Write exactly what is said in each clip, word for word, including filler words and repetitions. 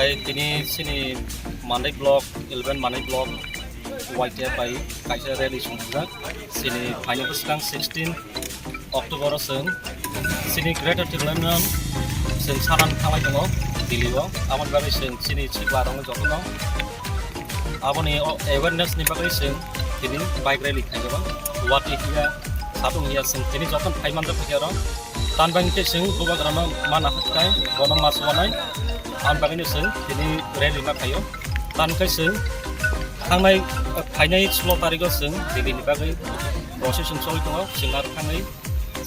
Tini chini Mandai block, eleven Mandai block, Y T F bai kaisa rally swngjak. Chini phainai bwskang sixteen October o chwng chini Greater Tipraland no chwng sanan thanglai tongo Delhi o. Aboni bagwi chwng chini sikla rok jotono aboni o awareness ni bagwi chwng tini bike rally khaijak. Wati hiya, satung hiya chwng tini jotono phai manjak khe oro. Tan bagwi khe chwng bubagrano mana hwnkhe bono ma suanai. Aboni bagwino chwng tini rally ma khaio. Tan khe chwng thangnai, phainai sulo tarigo chwng Delhi ni bagwi procession choli tongo. Chwng aro thangwi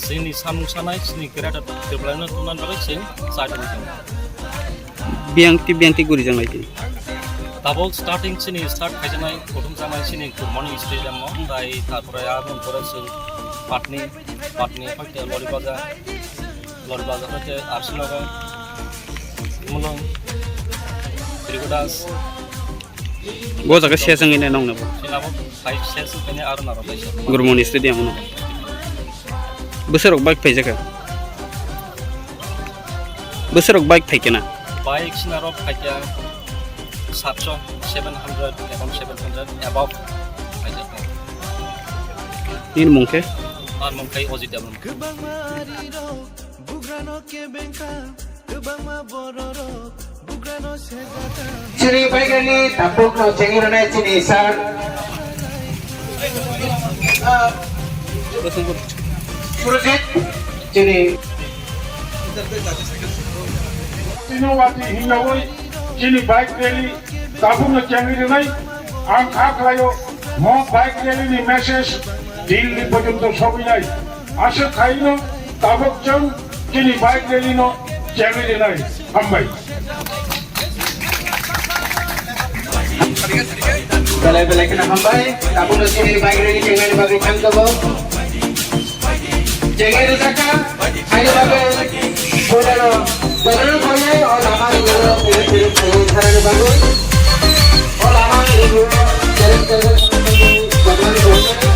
chini samung sanai, chini Greater Tipraland no tungna bagwi chwng chai tongwi tongo. Biyang ti, biyang ti guri jang lai ti. Tabuk starting chini start khaijaknai, kuthum janai chini Kurmani Stadium o, tai tarpore aboni pore chwng Patni, Patni hoite Lori Bazar, Lori Bazar hoite Arsinogo, Mulong, Trikudas. Bo jaga se jang ine nong nebo. Chini abo five, six kene aro naro kaisa. Kurmani Stadium no. Bwsarok bike phaijak kha? Bwsarok bike phaikha na? Bike sinarok phaikha satso, seven hundred, ebong seven hundred above phaijak kha. Nini mung khe? Ar mung khe Ojit Debbarma. Kwbangma arirok bugrano kebeng kha, kwbangma bororok bugrano sejak kha. Chini bike rally tabuk no chengwi rwnai chini sir. Surjit, chini. Tino wati hinyawi chini bike rally tabuk no chengwi rwnai. Ang kha khlaio, mo bike rally ni message Delhi porjonto sogwinai. Aswk khaino tabuk chwng chini bike rally no chengwi rwnai. Hambai. Belai belai kheno hambai. Tabukno chini bike rally chengnani bagwi thang tongo. Chengnai rwjakha, haino bagwi Bodaro, bodaro khainai o lama ringo, tiri tiri khainai tharani bagwi. O lama ringo, tiri tiri khainai bagwi, bodaro khainai.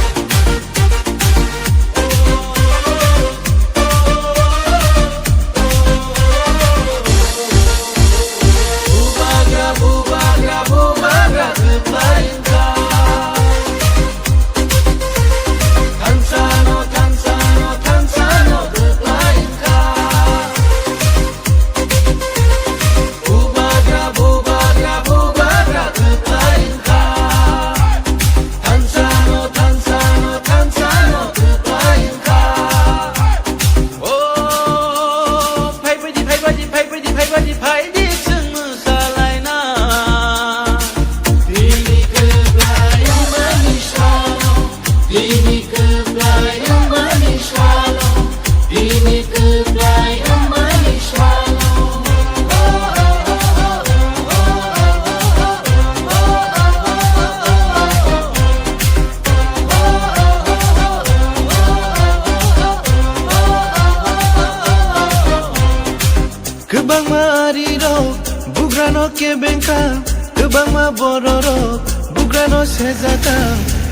O, phaibaidi, phaibaidi, phaibaidi, phaibaidi, phaidi chwng mwsalaina. Bini kwplai wngmani salo, bini kwplai wngmani salo, bini kwplai wngmani salo. Kwbangma arirok bugrano kebeng kha, kwbangma bororok bugrano sejak kha,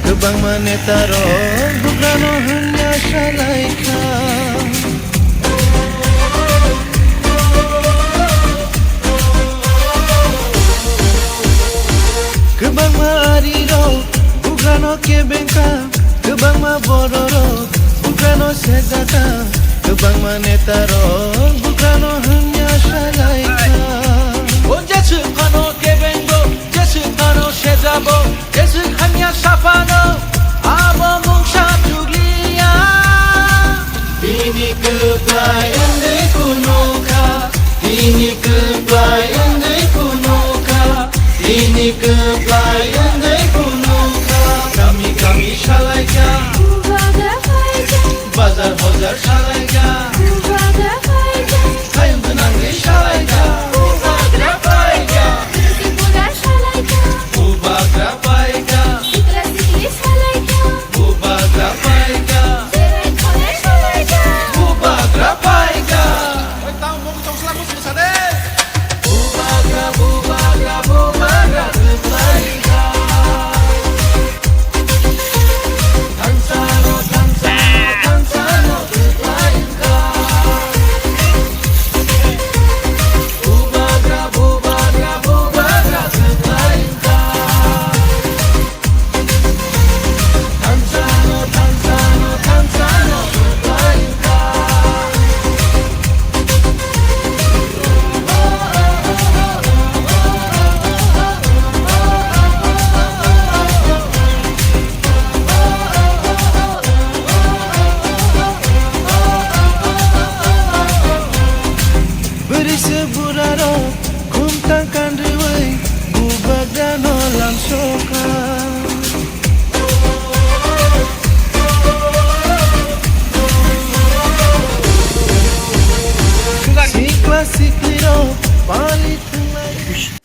kwbangma netarok bugrano hamya salai kha. Kwbangma arirok bugrano kebeng kha, kwbangma bororok bugrano sejak kha, kwbangma netarok bugrano hamya salai kha. O jeswk phano kebeng bo, jeswk phano sejak bo, jeswk hamya sa phano abo mungsa chukliya. Bini kwplai wngwi kunu kha, bini kwplai